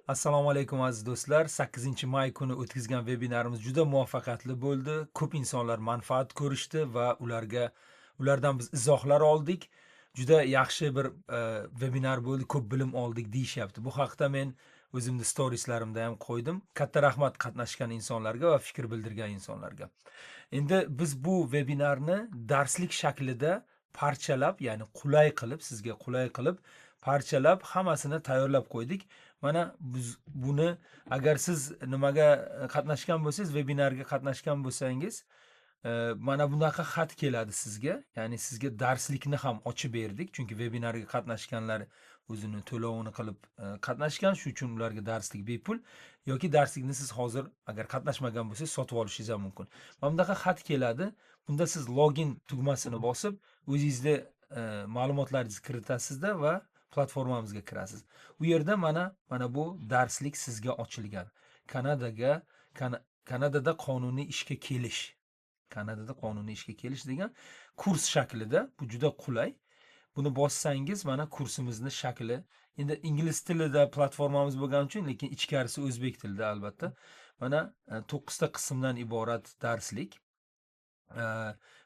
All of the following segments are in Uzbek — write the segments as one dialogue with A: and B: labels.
A: Assalomu alaykum, aziz do'stlar. 8-may kuni o'tkazgan vebinarimiz juda muvaffaqiyatli bo'ldi. Ko'p insonlar manfaat ko'rishdi va ulardan biz izohlar oldik. Juda yaxshi bir vebinar bo'ldi, ko'p bilim oldik deyishyapti. Bu haqda men o'zimni storieslarimda ham qo'ydim. Katta rahmat qatnashgan insonlarga va fikr bildirgan insonlarga. Endi biz bu vebinarni darslik shaklida parchalab, ya'ni qulay qilib, sizga qulay qilib parchalab hammasini tayyorlab qo'ydik. Mana biz buni, agar siz nimaga qatnashgan bo'lsangiz, vebinarga qatnashgan bo'lsangiz, mana bunaqa xat keladi sizga. Ya'ni sizga darslikni ham ochib berdik, chunki vebinarga qatnashganlar o'zini to'lovini qilib qatnashgan, shu uchun ularga darslik bepul, yoki darslikni siz hozir agar qatnashmagan bo'lsangiz sotib olishingiz ham mumkin. Mana bunaqa xat keladi. Bunda siz login tugmasini bosib, o'zingizni ma'lumotlaringizni kiritasizda va platformamizga kirasiz. U yerda mana bu darslik sizga ochilgan. Kanadada qonuniy ishga kelish. Kanadada qonuniy ishga kelish degan kurs shaklida, bu juda qulay. Buni bossangiz mana kursimizni shakli. Endi ingliz tilida platformamiz bo'lgani uchun, lekin ichkarisi o'zbek tilida albatta. Mana 9 ta qismdan iborat darslik.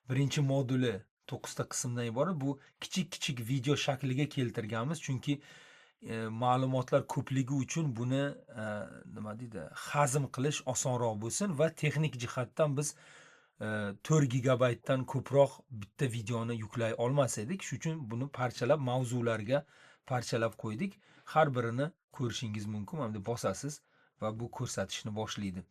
A: Birinchi moduli 9 ta qismdan iborat. Bu kichik-kichik video shakliga keltirganmiz, chunki ma'lumotlar ko'pligi uchun buni nima deydi, hazm qilish osonroq bo'lsin va texnik jihatdan biz 4 gigabaytdan ko'proq bitta videoni yuklay olmas edik. Shuning uchun buni parchalab, mavzularga parchalab qo'ydik. Har birini ko'rishingiz mumkin. Mana bunda bosasiz va bu ko'rsatishni boshlaydi.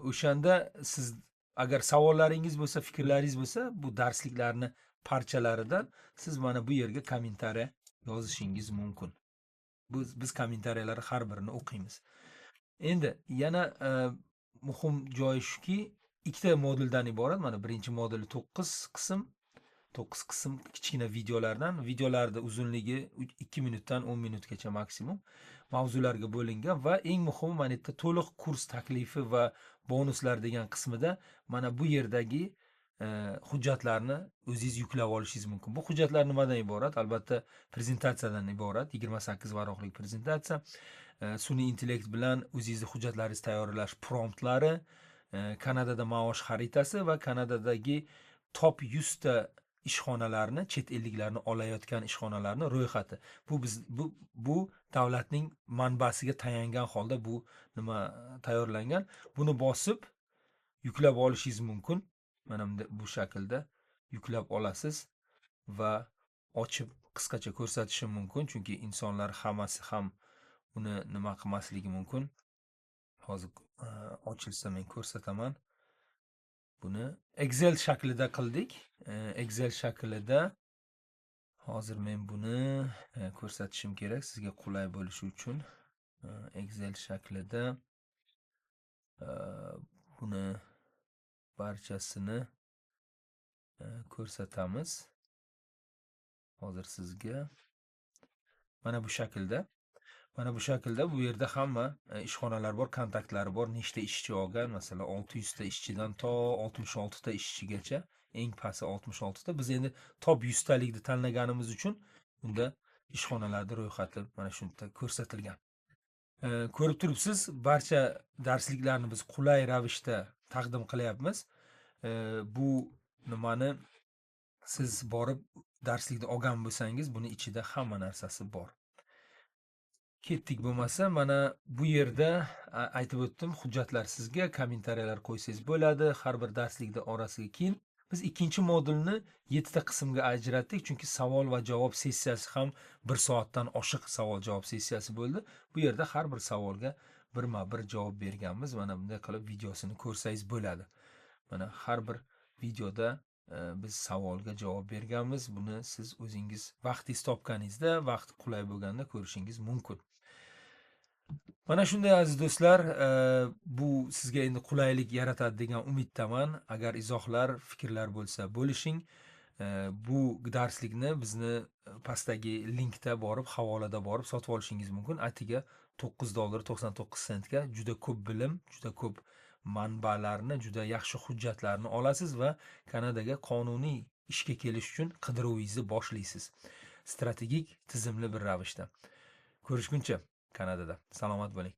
A: O'shanda siz agar savollaringiz bo'lsa, fikrlaringiz bo'lsa, bu darsliklarni parchalaridan siz mana bu yerga kommentariya yozishingiz mumkin. Biz kommentariyalarni har birini o'qiymiz. Endi yana muhim joyi shuki, ikkita moduldan iborat. Mana birinchi moduli 9 qism, 9 qism kichkina videolardan. Videolarda uzunligi 2 minutdan 10 minutgacha maksimum mavzularga bo'lingan va eng muhimi mana yerda to'liq kurs taklifi va bonuslar degan qismida mana bu yerdagi hujjatlarni o'zingiz yuklab olishingiz mumkin. Bu hujjatlar nimadan iborat? Albatta prezentatsiyadan iborat. 28 varaqlik prezentatsiya, sun'iy intellekt bilan o'zingizni hujjatlaringizni tayyorlash promptlari, Kanadada maosh xaritasi va Kanadadagi top 100 ta ishxonalarni, chet elliklarni olayotgan ishxonalarni ro'yxati. Bu davlatning manbasiga tayangan holda bu nima tayyorlangan. Buni bosib yuklab olishingiz mumkin. Mana bunda bu shaklda yuklab olasiz va ochib qisqacha ko'rsatishim mumkin, chunki insonlar hammasi ham uni nima qilmasligi mumkin. Hozir ochilsa men ko'rsataman. Buni Excel shaklida qildik. Excel shaklida hozir men buni ko'rsatishim kerak sizga qulay bo'lishi uchun. Excel shaklida buni barchasini ko'rsatamiz. Hozir sizga mana bu shaklda. Mana bu shaklda bu yerda hamma ishxonalar bor, kontaktlari bor, nechta ishchi olgan, masalan 600 ta ishchidan to 66 ta ishchigacha, eng pasti 66 ta. Biz endi top 100 talikni tanlaganimiz uchun bunda ishxonalarning ro'yxati mana shunda ko'rsatilgan. Ko'rib turibsiz, barcha darsliklarni biz qulay ravishda taqdim qilyapmiz. Bu nimani siz borib darslikni olgan bo'lsangiz, buni ichida hamma narsasi bor. Ketdik bo'lmasa, mana bu yerda aytib o'tdim, hujjatlar sizga, kommentariyalar qo'ysangiz bo'ladi har bir darslikda orasiga. Keyin biz ikkinchi modulni 7 ta qismga ajratdik, chunki savol va javob sessiyasi ham 1 soatdan oshiq savol javob sessiyasi bo'ldi. Bu yerda har bir savolga birma-bir javob berganmiz. Mana bunday qilib videosini ko'rsangiz bo'ladi. Mana har bir videoda biz savolga javob berganmiz. Buni siz o'zingiz vaqtingiz topganingizda, vaqt qulay bo'lganda ko'rishingiz mumkin. Mana shunday aziz do'stlar, bu sizga endi qulaylik yaratadi degan umiddaman. Agar izohlar, fikrlar bo'lsa bo'lishing. Bu darslikni bizni pastdagi linkda borib, havolada borib sotib olishingiz mumkin. Atiga to'qqiz dollar to'qson to'qqiz sentga juda ko'p bilim, juda ko'p manbalarni, juda yaxshi hujjatlarni olasiz va Kanadaga qonuniy ishga kelish uchun qidiruvingizni boshlaysiz. Strategik, tizimli bir ravishda. Ko'rishguncha. Kanadada. Salomat bo'ling.